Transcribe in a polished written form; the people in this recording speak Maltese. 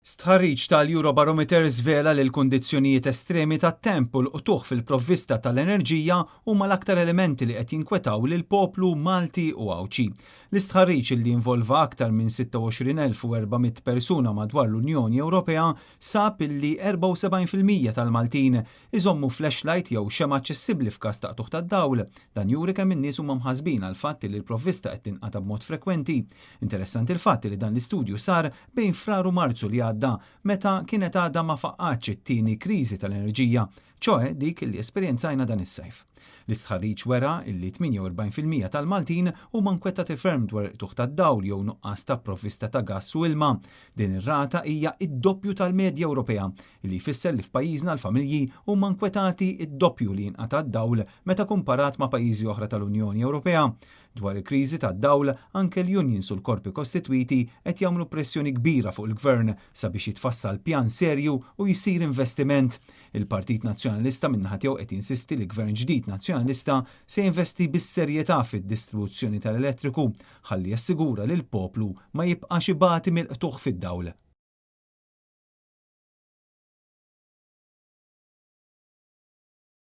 Stħarriġ tal-Eurobarometer żvela li l-kundizzjonijiet estremi tat-temp u l-qtugħ fil-provvista tal-enerġija huma l-aktar elementi li qed jinkwetaw lill-poplu Malti u Għawdxi. L-istħarriġ li involva aktar minn 26,400 persuna madwar l-Unjoni Ewropea sab illi 74% tal-Maltin iżommu flashlight jew xemgħa aċċessibbli f'każ ta' qtugħ tad-dawl. Dan juri kemm in-nies huma mħassbin għall-fatt li l-provvista qed tinqata' b'mod frekwenti. Interessanti il-fatt li dan l-istudju sar bejn Frar u Marzu li għadda, meta kienet għadha ma faqqgħetx it-tieni kriżi tal-enerġija, ċoè dik li esperjenzajna dan is-sajf. L-istħarriġ wera illi 48% tal-Maltin huma nkwetati ferm dwar qtugħ tad-dawl jew nuqqas ta' provvista ta' gass u ilma. Din ir-rata hija id-doppju tal-medja Ewropea, li jfisser li f'pajjiżna l-familji huma nkwetati id-doppju li jinqata' d-dawl meta kumparat ma' pajjiżi oħra tal-Unjoni Ewropea. Dwar il-kriżi tad-dawl, anke l-unions u l-korpi kostitwiti qed jagħmlu pressjoni kbira fuq il-gvern sabiex jitfassal pjan serju u jsir investiment. Il-Partit Nazzjonalista min-naħa tiegħu qed jinsisti li gvern ġdid nazzjonalista se jinvesti bis-serjetà fid-distribuzzjoni tal-elettriku ħalli jassigura li l-poplu ma jibqax ibati mill-qtugħ fid-dawl.